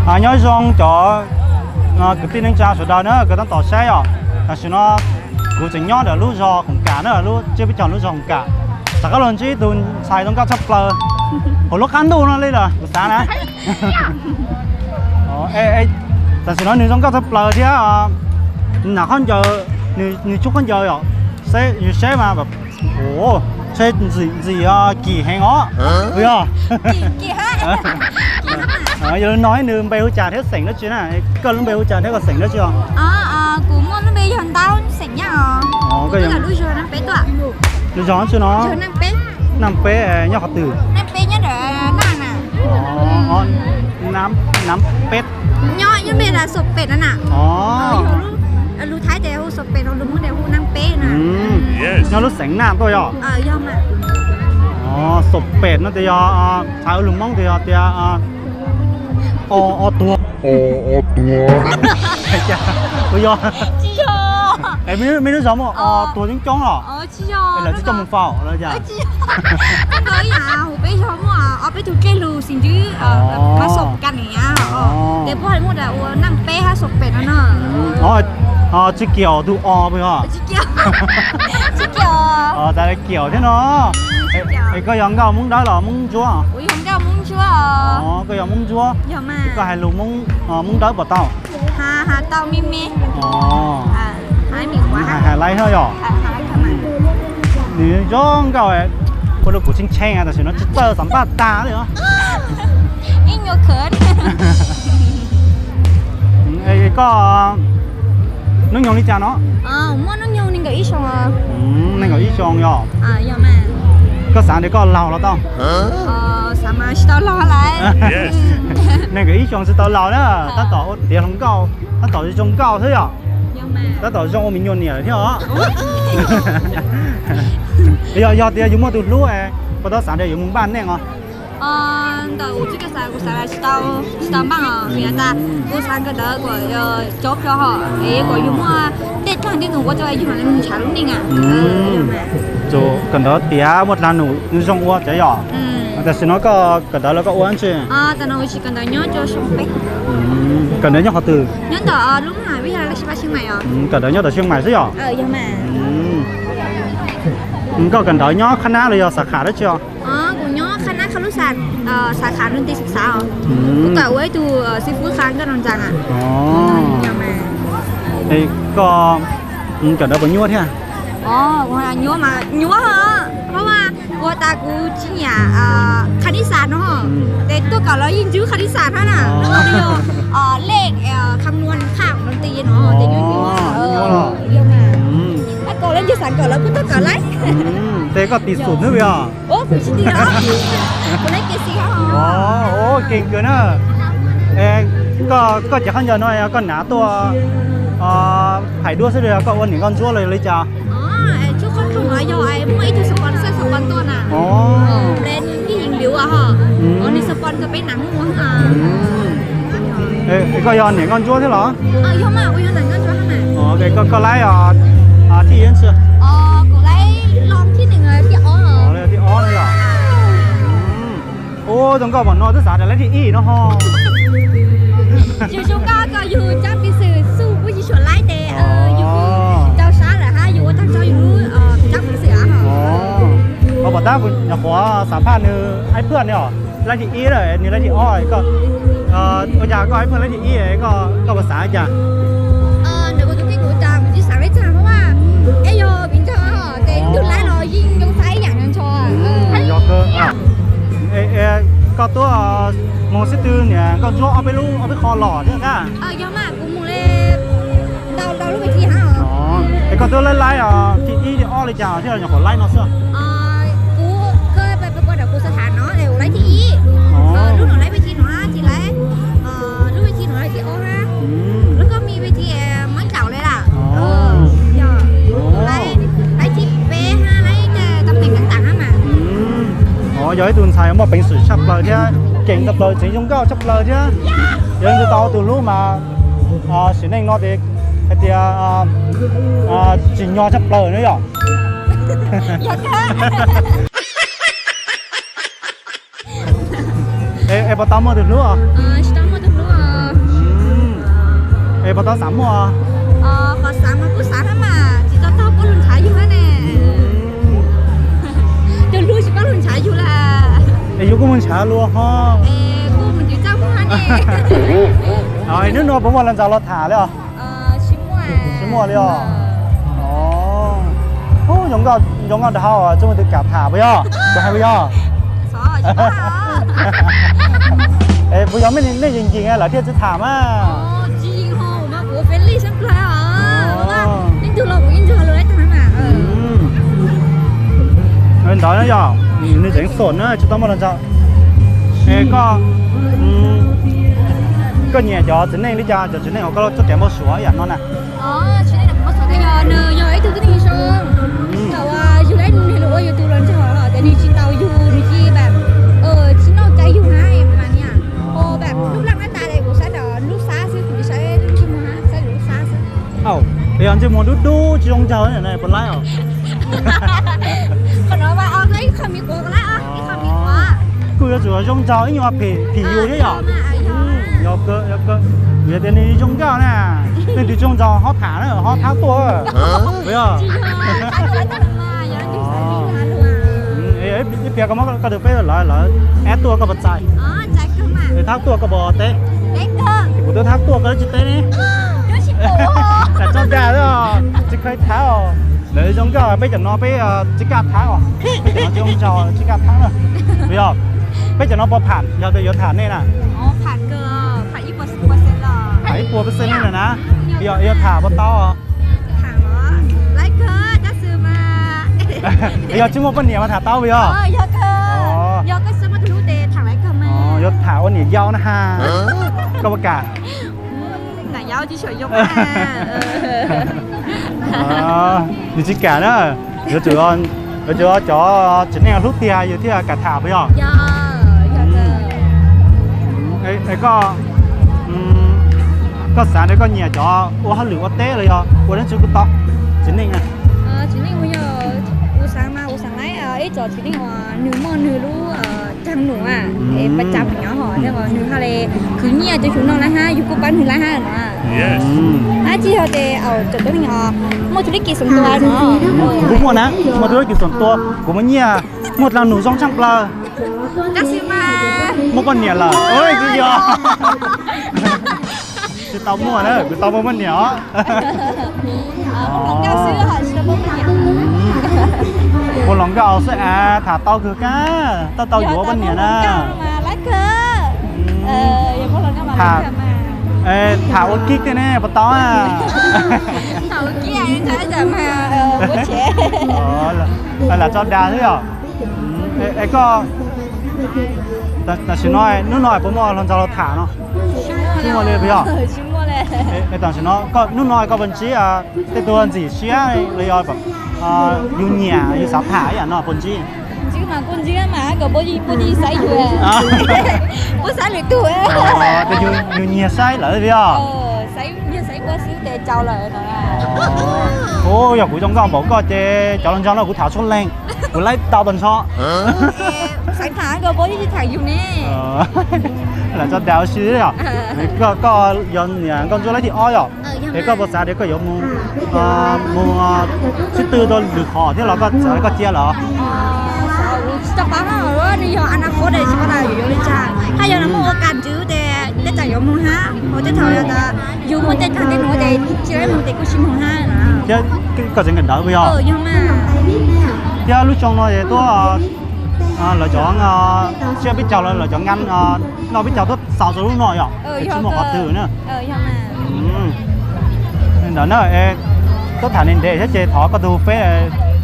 Nyob zoo cov kwv tij neej tsa sawv daws na, koj tab tom saib os. Tam sim no kuv tseem nyob ntawm lub zos Khoom Kam na, lub tsiab peb caug lub zos Khoom Kam. Rov qab los ntsib tus ntxhais zoo nkauj tshaj plaws hauv lub qab ntuj no li lawm kuv xav na. Tam sim no nws zoo nkauj tshaj plaws thiab, nws hnav khaub ncaws, nws tsub khaub ncaws os, yus saib mas, ntxim kim heev os. Yog li no nws npe hu cas thiab xeem dab tsi na? Koj lub npe hu cas thiab koj xeem dab tsi os? Kuv muaj lub npe yog Ntaub, xeem Nyab os. Lub zos dab tsi no? Nam Peb, nyob qhov twg? Nam Peb nyob ntawm Naj na. Nam Peb. Nyob nyob npe Xos Pem no na. Lus Thaib ces hu Xos Pem no, lus Hmoob ces hu Nam Peb na. Nyob lub xeev Naj tuaj yog? Xos Pem no ces yog, txhais lus Hmoob ces yog tias o tuag. Kuv yog, meb lub zos muaj o tuag coob coob los? Lawv tsis coj mus faus los cas? Hu peb zos muaj ob peb tug dlej lus xis ntswb, mas Xos Pem ne, ces puab hais muaj ua Nam Peb hab Xos Pem no no. Tsis kiam tus o puas yog? Tsis kiam thiab no. Es koj yog nkauj Hmoob Dawb los Hmoob Ntsuab? Koj yog Hmoob Ntsuab. Koj hais lus Hmoob Dawb puas tau? Hais laiv no yog? Nws zoo nkauj, ua rau kuv tshee tshee tam sim no tsis txawj xam paj tag li os. Koj hnub nyoog li cas no? Nees nkaum ib xyoos yog? Koj xav tias koj laug los tau? Nees nkaum ib xyoos tsis tau laug na, tab tom ua tiav hluas nkauj, tab tom zoo nkauj xwb yog? Tab tom zoo ua me nyuam niam lawm thiab os. Yog tias yus muaj tus hlub, puas tau xav tias yuav mus npaj neej os? Ntawm kuv txoj kev xav kuv xav tsis tau, tsis tau npaj os, vim tas kuv xav kawm ntawv kom cob plho hos es kom yus muaj tej dlaag tej num ua rau yus mam li mus ntshav lub neej. Kawm ntawv tiav muaj dlaag num zoo ua tsev yom. Tam sim no koj kawm ntawv los koj ua dab tsi? Tam no kuv tsis kawm ntawv nyob rau xyoo peb. Kawm ntawv nyob qhov twg? Nyob ntawm lub maj has vib yog laj sib pab Xeev Maim os. Kawm ntawv nyob rau Xeev Maim xwb yom? Koj kawm ntawv nyob qhab nab los yog xav kham dab tsi os? Kuv nyob qhab nab qhab lub xas, xav kham nuj nti xav xav os. Kuv kawm ua ib tug xib fwb qha nkauj nraug ntxas. Koj kawm ntawv puas nyuaj thiab? Nyuaj mas nyuaj,เพราะว่า ua tas kuv tsis nyiam qha nis xas no, ces tuaj kawm los yeej ntsib qha nis xas hab na. Lej kham nuaj kham nuaj ti no ces nyuaj nyuaj. Koj leej twg xav kawm lawv kuj tuaj kawm laib. Ces koj tim xum xwb os? Kuv tsis tim os, kuv laib kev xis. Keej kawg na. Koj cov khaub ncaws no yog koj hnav tuaj phais duab xwb los yog koj ua niam nkauj ntsuab los yog li cas? Tsuj qhaub ncaws no yog muaj ib tug sponsor sponsor tuaj na. Brand Ij Yees Liu ho, nws sponsor peb hnav muag. Koj yog niam nkauj ntsuab thiab los? Koj laib thib ib? Kuv laib lub thib ib, thib ob no yom. Ua zoo nkauj npaum no twb xav tias laib thib ib no ho. Yus zoo nkauj koj yus cov piv xwm xub puab tsis suam laib tes yus rau sab lawm hab yus ua tag nrho yus lub cov piv xwm. Ua pom tab nyuam qhuav xam phaj nws ib phaj ne os, laib thib ib lawm nws laib thib ob, koj ua cas koj ib phaj laib thib ib, koj puas xav li cas? Ntawm kuv tus kheej kuv tas kuv tsis xav li cas,เพราะว่า es yog viv ncaus ces yus laib los yeej yoo xaib ib yam nco nco. Koj tuaj moog sib tw niam nkauj ntsuab ob peb lub, ob peb qho los thiab na? Yog mas, kuv moog li ntau ntau lub ves thi hab. Es koj twb laib laib thib ib thib ob li cas thiaj nyuam qhuav laib no xwb? Kuv, koj pab kuv, kuv xav tham no es kuv laib thib ib, lub no laib ves thi no hab, tsis laib lub ves thi no laib thib ob hab. Lub koj me ves thi mab ncaum li lawm. Yog, laib, laib thib peb hab, laib tam meem tam tam hab mas. Yog ib tug ntxhais muaj peev xwm tshaj plaws thiab keem tshaj plaws, tseem zoo nkauj tshaj plaws thiab. Yog leej twg tau ua tus hlub mas sim neej no ces hais tias tsim nyog tshaj plaws na yom. Es puas tau muaj tus hlub? Tsis tau muaj tus hlub. Es puas tau xav muaj? Qhov xav mas kuj xav thiab mas tsis tau taug puab lug ntshav yug thiab ne. Cov lug tsis paub lug ntshav yug lawm. Es yug kuj muaj ntshav luag ho. Hnub no puas muaj hluas nraug los tham li os? Tsis muaj li os. Zoo nkauj, zoo nkauj nrag hau tsis muaj tus kam tham puas yog? Puas hais puas yog? Es puas yog mej nej yeem yeem lawv thiaj tsis tham mas? Ntawd yog nws tseem xom na tsis tau muaj hluas nraug. Es koj, koj nyiam cov txiv neej li cas, cov txiv neej uas koj txoj kev npau suav yam no na? Nws yog ib tug tib neeg zoo, thaum yug lawm nws ua yus tus hluas nraug ces nws tsis ntaus yus, nws tsis, tsis noj cai yus na, mas niam, lub laj nab tas kuv saib ntawm lub xab xwb, kuv tsis saib lub ntsej muag, saib lub xab xwb. Yog ntsej muag dub dub tsis zoo nraug puas laib os? Qhov no mas ib qho me quav, ib qho me quav. Kuj yuav tsum zoo nraug ib nyuag phim, phim yus thiab yom? Yog kawg, yog kawg. Yog tias nws zoo nkauj na, leej twg tsis zoo nraug ho tham na, ho thab tuaj. Puas yog? Ib pliag koj muab koj tus Face lawv, lawv add tuaj koj puas txais? Thab tuaj koj puas teb? Kuv twb thab tuaj koj twb tsis teb ne. Tam tso dag tsis kheev thab os. Lawv zoo nkauj, peb cov no peb tsis kam thab os. Peb cov no tsis zoo nraug tsis kam thab na. Puas yog? Peb cov no puas pham yog tias yuav tham nej na? Pham ib puas percent li lawm na. Yog, yog tham puas tau? Yog tsis muaj poj niam mas tham tau puas yog? Yog tham ua niam yau na ha. Koj puas kam? Nws tsis kam na. Yuav tsum, yuav tsum cov txiv neej hlub tiag yus thiaj kam tham puas yog? Es koj, koj xav tias koj nyiam cov ua hauj lwm ua teb los yog ua dab tsi kuj tau? Txiv neej, txiv neej yog kuv xav mas kuv xav laib ib tsoom txiv neej uas nws muaj nws lub caag num es pab tsa nws nyob hov, nws ho li khwv nyiaj rau yus noj lawm hab, yus kuj pab nws lawm hab no. Hab tsis yog tes tsoom tub neeg os, muaj thu lib kis xoom tua no. Kuv muaj na, muaj thu lib kis xoom tua, kuv muaj nyiaj, muaj dlaag num zoo tshaaj plawg. Tab sis mas muaj poj niam lawm. Tsis yog, tsis tau muaj na, kuv tau muaj poj niam os. Ua hluas nkauj xwb es tham tau kawg kab, tau tau yuav poj niam na. Tham ua kib tej ne puas tau? Lam tso dag xwb yog. Es koj, tam sim no hnub no puas muaj hluas nraug los tham no? Tsis muaj li puas yog? Es tam sim no koj hnub no koj puas ntsib tej tug ntxim siab los yog yus nyiam yus xav tham ib yam no puas ntsib? Yus nyiam saib lwm tug, yus nyiag saib lawm puas yog? Ua yog kuv zoo nkauj npaum koj ces cov hluas nraug no kuv tham tshuav leej, kuv laib tau tag nrho. Lam tso dag ua si yog. Koj yog niam nkauj ntsuab lab thib ob yog? Es koj puas xav tias koj yuav mus, mus sib tw rau lwm qhov thiab los koj txawm koj cia lawm? Tsis tau paub, nws yog a na khuv tsis paub tas yuav yuav li cas. Hab yog nws muaj ua kas ntsws ces tej zaum yuav mus hab, ua tej thaum yog tas yus muaj tej thaum tej nuav ces tsis laib mus ces kuj tsis mus hab. Thiab koj tseem nkawm dawv puas yog? Thiab lub xyoo no es tuaj lawv cov tsiaj peb caug, lawv cov nqa noj peb caug tuaj xaus rau lub no yog? Tsis muaj qhov twg na. Ntawd na, tuaj tham ntev ntev thiab ces thov koj tus Face,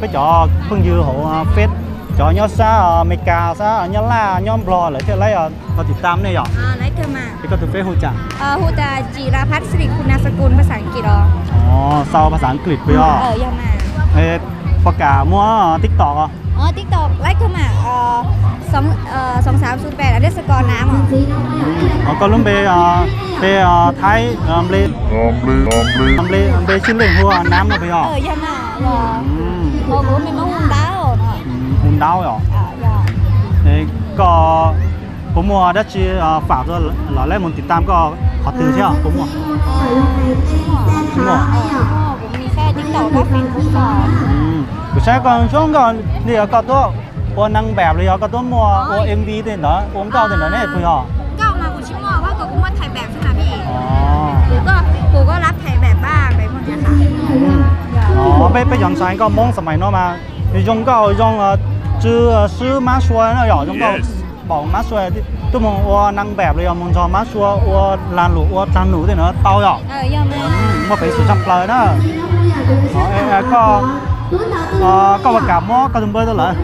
peb cov phooj ywg hauv Face, cov nyob sab Amelikas, sab nyob Laj nyob Nplog lawv thiaj laib, koj tiv tam nej yog? Es koj tus Face hu cas? Hu tas Jilaphab Srikhun Namsakul phas xas Ankit os. Sau phas xas Ankit puas yog? Puas kam muaj TikTok? TikTok laib kawg mas, soo xaam xu pem underscore nam. Koj lub npe, npe Thaib, npe, npe sib leej hu Nam no puas yog? Hu Ntaub os. Koj Puas muaj dab tsi fam rau lawv, lawv mus tiv tam koj qhov twg thiab puas muaj? Kuv saib koj zoo nkauj li os, koj tuaj ua neeg npam los yog koj tuaj muaj ua M V tej ntawd, ua nkauj tej ntawd ne puas yog? Peb, peb cov ntxhais nkauj Hmoob xam mais no mas zoo nkauj zoo tsw swb mab sua na yom, zoo nkauj npaum mab sua, tuaj mus ua neeg npam los yog mus nrog mab sua ua lag luam ua tag num tej no tau yom? Muaj peev xwm tshaj plaws na. Koj, koj puas kam muab koj tus npawb rau lawv?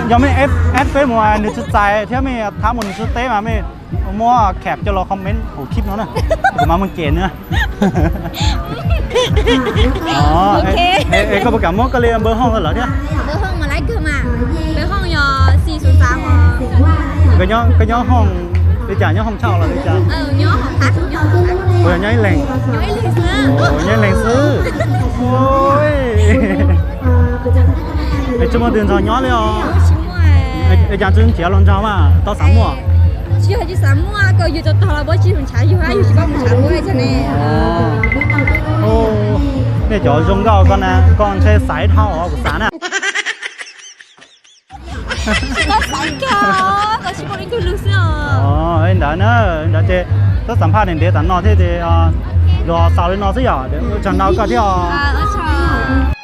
Yog mej add Facebook mas nws tsis txais thiab mej thab mus nws tsis teb mas mej muab cap coj los comment hauv clip no na, kuv mam mus cem nws. Es koj puas kam muab koj li npawb hoob rau lawv thiab? Koj nyob hoob li cas, nyob hoob tshaj los li cas? Puas yog nyob ib leeg? Nyob ib leeg xwb. Es tsis muaj twg nrog nyob li os? Es cas tsis nrhiav los nrog mas tau xav muaj? Nej cov zoo nkauj koj na, koj ntshe xaiv dhau os kuv xav na. Ntawd na, ntawd ces txhob xam phaj ntev ntev tas no thiab ces los xaus li no xwb yom, ua tsaug ntau koj thiab os.